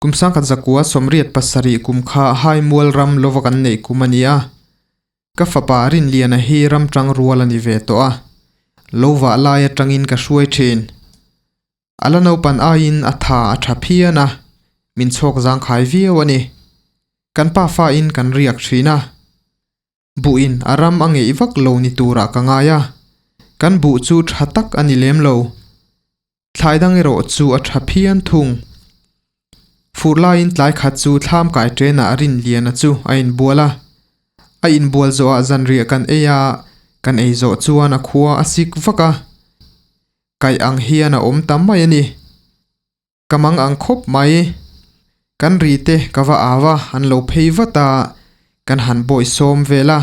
Kum 1987 kum kha Haimual ram lova kan neih kum a ni a. Ka fapa Rinliana hi ram tang rual a ni ve tawh a, lo vah lai atangin ka hruai thin. A la naupan aiin a tha a tha phian a, min chhawk zangkhai viau a ni. Kan pa fain kan riak thin a. Buhin a ram a ngeih vak lo ni turah ka ngai a, kan buh chu tha tak a ni lem lo. Thlai dang erawh chu a tha phian thung. Fur laiin tlai khat chu thlam kai ṭenah Rinliana chu a inbual a. A inbual zawhah zanriah kan ei a, kan ei zawh chuan a khua a sik vak a. Kaih ang hian a awm ta mai a ni. Ka mang ang khawp mai. Kan ri te ka va au a, an lo phei vat a, kan han bawih sawm vel a.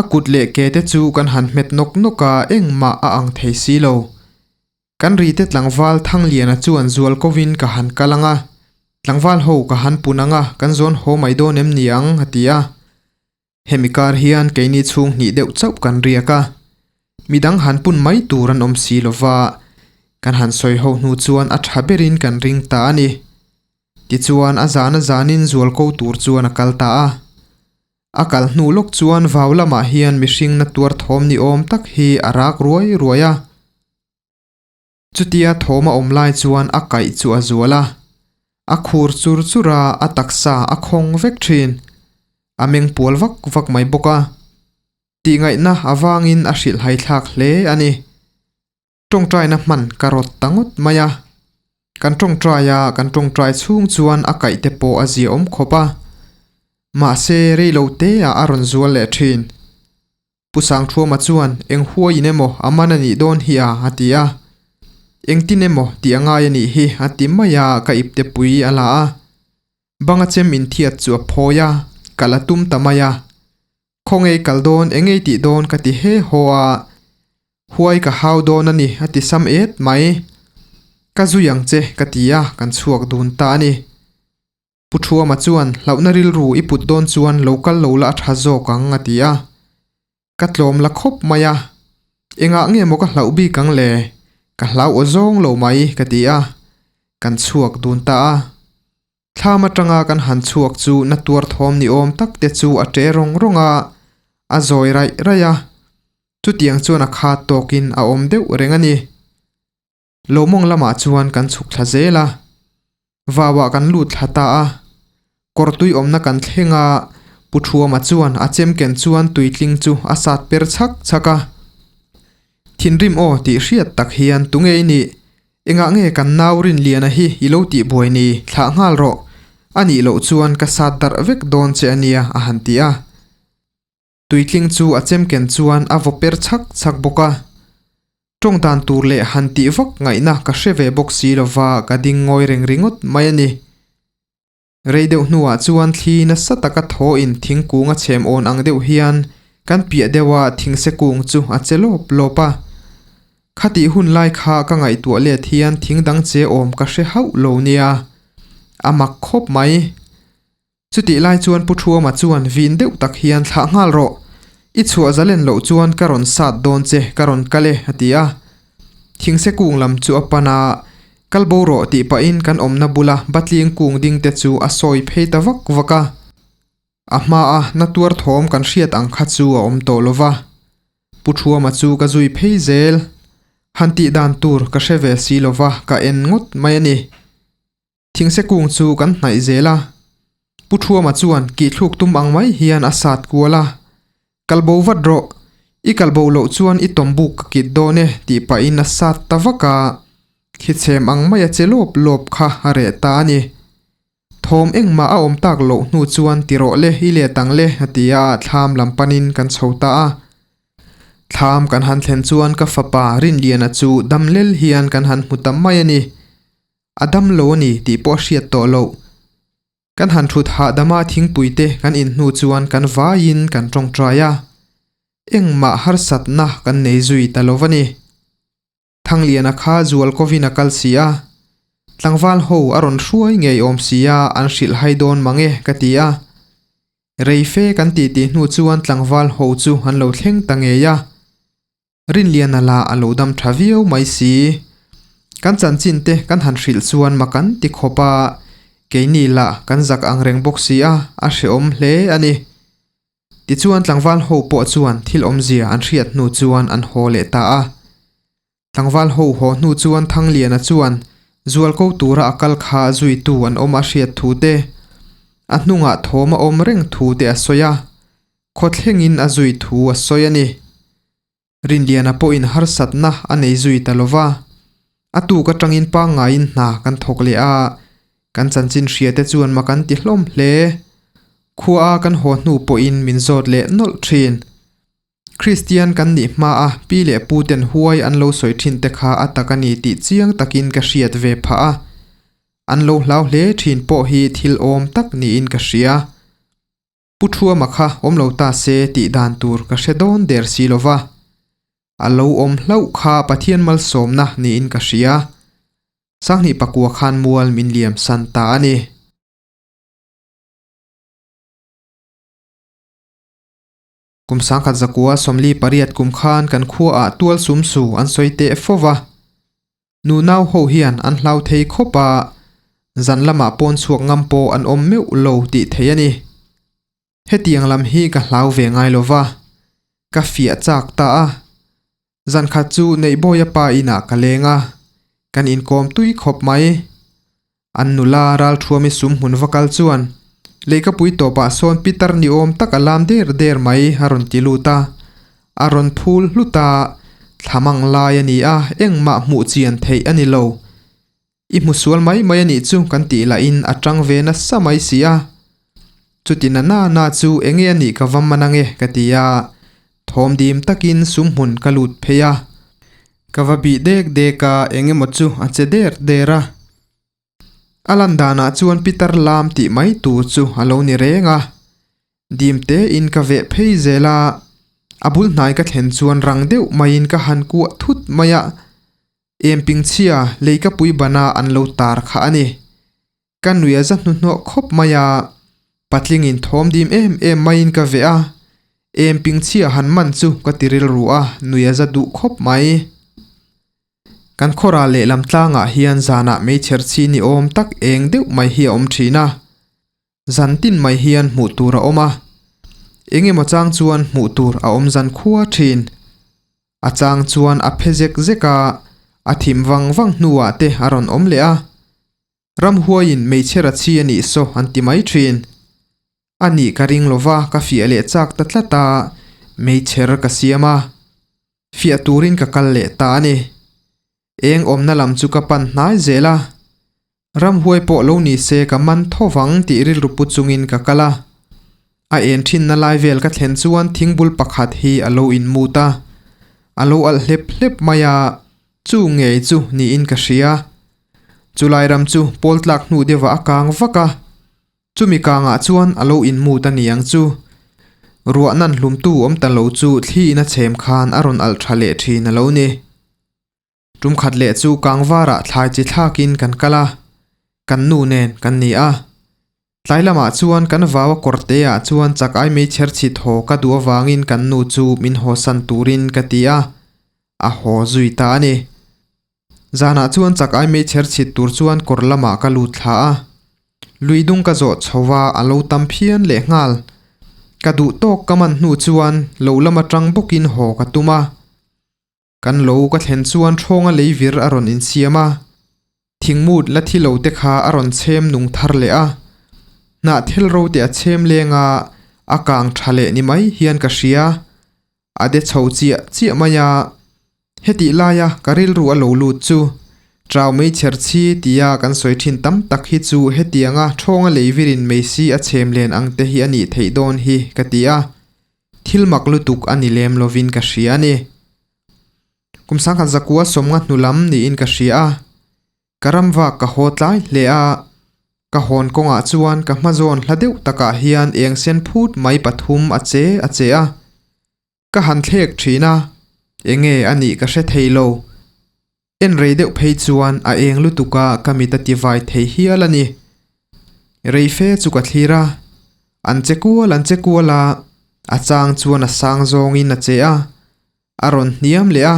A kut leh ke te chu kan han hmet nawk nawk a, engmah a ang thei si lo. Kan ri te tlangval Thangliana chuan zual kovin ka han kal ang a, tlangval ho ka han pun ang a, kan zawn haw mai dawn em ni ang, a ti a. Hemi kar hian keini chhung hnih deuh chauh kan riak a, midang han pun mai tur an awm si lova, kan han sawi ho hnu chuan a tha berin kan ring ta a ni. Tichuan a zan a zanin zual ko tur chuan a kal ta a. A kal hnu lawk chuan vau lamah hian mihring na tuar thawm ni awm tak hi a rak ruai ruai a. Chutia thawm a awm lai chuan a kaih chu a zual a, a khur chur chur a, a taksa a khawng vek thin. A meng pual vak vak mai bawk a. Tihngaihna avangin a hrilhhai thlak hle a ni. Tawngtaina hman ka rawt ta ngawt mai a. Kan tawngtai a, kan tawngtai chhung chuan a kaih te pawh a ziaawm khawp a. Mahse rei lo te ah a rawn zual leh thin. Pu Sangthuama chuan eng huaiin emaw a man a nih dawn hi a, a ti a. Engtin emaw tih a ngai a nih hi, a ti mai a, ka ipte pui a la a. Banga chem inthiat chu a phawi a, kal a tum ta mai a. Khawngei kal dawn, engei tih dawn ka ti he haw a, huai ka hau dawn a ni, a ti sam et mai. Ka zui ang che, ka ti a, kan chhuak dun ta a ni. Pu Thuama chuan, Hlauhna rilru i put dawn chuan lo kal lo la a tha zawk ang, a ti a. Ka tlawm la khawp mai a. Engah nge maw ka hlauh bik ang le? Ka hlau aw zawng lo mai, ka ti a. Kan chhuak dun ta a. Thlam atanga kan han chhuak chu na tuar thawm ni awm tak te chu a ṭe rawng rawng a, a zawi raih raih a. Chutiang chuan a khat tawkin a awm deuh reng a ni. Lawmawng lamah chuan kan chhuk thla zel a, vauah kan lut thla ta a, kawr tui awmna kan thleng a, Pu Thuama chuan a chem ken chuan tuitling chu a sat per chhak chhak a. Thinrim aw tih hriat tak hian tunge i nih? Engah nge kan nau Rinliana hi i lo tih buai ni? Thlah nghal rawh. A nih loh chuan ka sat darh vek dawn che a nia a han ti a. Tuitling chu a chemken chuan a vaw per chhak chhak bawk a. Tawng dan tur leh han tih vak ngaihna ka hre ve bawk si lova ka ding ngawi reng ringawt mai a ni. Rei deuh hnuah chuan thli nasa taka thawhin thingkung a chhem awn ang deuh hian kan piah deuha thingse kung chu a che lawp lawp a. Khatih hun lai kha ka ngaihtuah let hian thing dang che awm ka hre hauh lo nia. A mak khawp mai. Chutih lai chuan Pu Thuama chuan vin deuh tak hian thlah nghal rawh, i chhuah zalen loh chuan ka rawn sat dawn che, ka rawn kal e, a ti a. Thingse kung lam chu a pan a, kal bo rawh tih pahin kan awmna bula batling kung ding te chu a sawi phei ta vak vak a. A hmaa na tuar thawm kan hriat ang kha chu a awm tawh lo va. Pu Thuama chu ka zui phei zel. Han tih dan tur ka hre ve si lo va, ka en ngawt mai a ni. Thingse kung chu kan hnaih zel a, Pu Thuama chuan kihthluk tum ang mai hian a sat kual a, Kal bo vat rawh, i kal bo loh chuan i tawm buk ka kit dawn e tih pahin a sat ta vak a, thlichem ang maia che lawp lawp kha a reh ta a ni. Thawm engmah a awm tak loh hnu chuan ti rawh le, i let ang le a ti a, thlam lam panin kan chho ta a. Thlam kan han thlen chuan ka fapa Rinliana chu dam lel hian kan han hmu ta mai a ni. A dam lo a ni tih pawh a hriat tawh loh. Kan han thut hahdama thingpui te kan in hnu chuan kan vaiin kan tawngtai a. Engmah harsatna kan nei zui ta lo va ni. Thangliana kha zual kovin a kal si a. Tlangval ho a rawn hruai ngei awm si a, an hrilh hai dawn mang e ka ti a. Rei fe kan titi hnu chuan tlangval ho chu an lo thleng ta ngei a. Rinliana lah a lo dam tha viau mai si. Kan chanchin te kan han hrilh chuan mak an ti khawp a, Keini lah kan zak ang reng bawk si a, a hrehawm hle a ni. Tichuan tlangval ho pawh chuan thil awmzia an hriat hnu chuan an haw leh ta a. Tlangval ho haw hnu chuan Thangliana chuan zualko tura a kal kha zuitu an awm a hriat thu te, a hnungah thawm a awm reng thu te a sawi a, khawthlengin a zui thu a sawi a ni. Rinliana pawhin harsatna a nei zui ta lo va, a tuk atangin pangngaiin hna kan thawk leh a, kan chanchin hria te chuan mak an ti hlawm hle. Khua a kan haw hnu pawhin min zawt leh nawlh thin. Kristian kan nih hmaa pi leh pu ten huai an lo sawi thin te kha a tak a ni tih chiang takin ka hriat ve phah a, an lo hlau hle thin pawh hi thil awm tak niin ka hria. Pu Thuama kha awm lo ta se tih dan tur ka hre dawn der si lo va, a lo awm hlauh kha Pathian malsawmna niin ka hria. Sanghnih pakua khan mual min liam san ta a ni. Kum sangkhat zakua 48 kum khan kan khuaah tual sum su an sawi teh fo va. Nunau ho hian an hlau thei khawp a, zan lamah pawn chhuak ngam pawh an awm meuh lo tih thei a ni. Hetiang lam hi ka hlau ve ngai lo va, ka fiah chak ta a. Zan khat chu Neihbawia pa inah ka leng a, kan inkawm tui khawp mai. An nula ralthuami sum hmun va kal chuan lehkapui tawpah sawn pitar ni awm tak a lam der der mai a rawn ti lut a, a rawn phul hlut a, thlamang lai a ni a, engmah hmuh chian theih a ni lo. I hmu sual mai mai a nih chu kan tih lahin a tang ve nasa mai si a. Chuti na na na chu enge a nih ka va man ange ka ti a, thawm dim takin sum hmun ka lut phei a. Ka va bih dek dek a, eng emaw chu a che der der a. A lan danah chuan Pitar lam tih mai tur chu a lo ni reng a. Dim tein ka veh phei zel a, a bul hnai ka thlen chuan rang deuh maiin ka han kuah thut mai a. Empingchhia leikapui bana an lo tar kha a ni. Ka nui a za hnuhnawh khawp mai a, patlingin thawm dim em em maiin ka veh a, empingchhia han man chu ka ti rilru a, nui a za duh khawp mai. Kan khawra lehlam tlangah hian zanah meichher chhi ni awm tak eng deuh mai hi a awm thin a. Zan tin mai hian hmuh tur a awm a, engemaw chang chuan hmuh tur a awm zan khua thin. A chang chuan a phe zek zek a, a thim vang vang hnuah te a rawn awm leh a. Ramhuaiin meichher a chhi a nih saw an ti mai thin. A nih ka ring lova ka fiah leh chak ta tlat a, meichher ka siam a. Fiah turin ka kal leh ta a ni. Eng awmna lam chu ka pan hnai zel a. Ramhuai pawh lo ni se ka man tho vang tih rilru pu chungin ka kal a. A en thinna lai vel ka thlen chuan thingbul pakhat hi a lo inmut a. A lo alh hlep hlep mai a, chu ngei chu niin ka hria. Chulai ram chu pawl tlak hnu deuhah a kang vak a. Chumi kangah chuan a lo inmut a ni ang chu. Ruah nan hlumtu awm ta lo chu thli in a chhem khan a rawn alh tha leh thin a lo ni. Tum khat leh chu kangvarah thlai chi thlakin kan kal a, kan nu nen kan ni a. Tlai lamah chuan kan vau a kawrte ah chuan chak ai meichher chhit haw ka duh avangin kan nu chu min hawsan turin ka ti a, a haw zui ta a ni. Zanah chuan chak ai meichher chhit tur chuan kawr lamah ka lut thla a. Lui dung ka zawh chho a, a lo tam phian lehnghal. Ka duh tawk ka man hnu chuan lo lam atang bawkin haw ka tum a. Kan lo ka thlen chuan thawnga lei vir a rawn insiam a, thingmut la thi lo te kha a rawn chhem nung thar leh a, hnah thil ro te a chhem leng a, a kang tha leh ni mai hian ka hria. A de chho chiah chiah mai a, hetih laia ka rilru a lo lut chu Trau meichher chhi tia kan sawi thin tam tak hi chu hetianga thawnga lei virin meisi a chhem len ang te hi a nih theih dawn hi ka ti a. Thil mak lutuk a ni lem lovin ka hria a ni. Kum sangkhat zakua sawmnga hnu lam niin ka hria a. Ka ram vak ka haw tlai hle a. Ka hawn kawngah chuan ka hma zawn hla deuh takah hian eng sen phut mai pathum a che a che a. Ka han thlek thin a, enge a nih ka hre thei lo. En rei deuh phei chuan a eng lutuk a ka mit a ti vai thei hial a ni. Rei fe chu ka thlir a, an che kual an che kual a, a chang chuan a sang zawngin a che a, a rawn hniam leh a,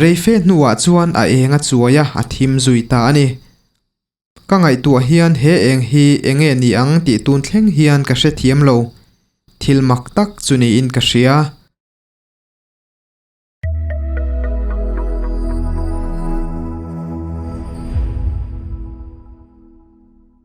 rei fe hnuah chuan a eng a chuai a, a thim zui ta a ni. Ka ngaihtuah hian he eng hi enge ni ang tih tun thleng hian ka hrethiam lo. Thil mak tak chu niin ka hria.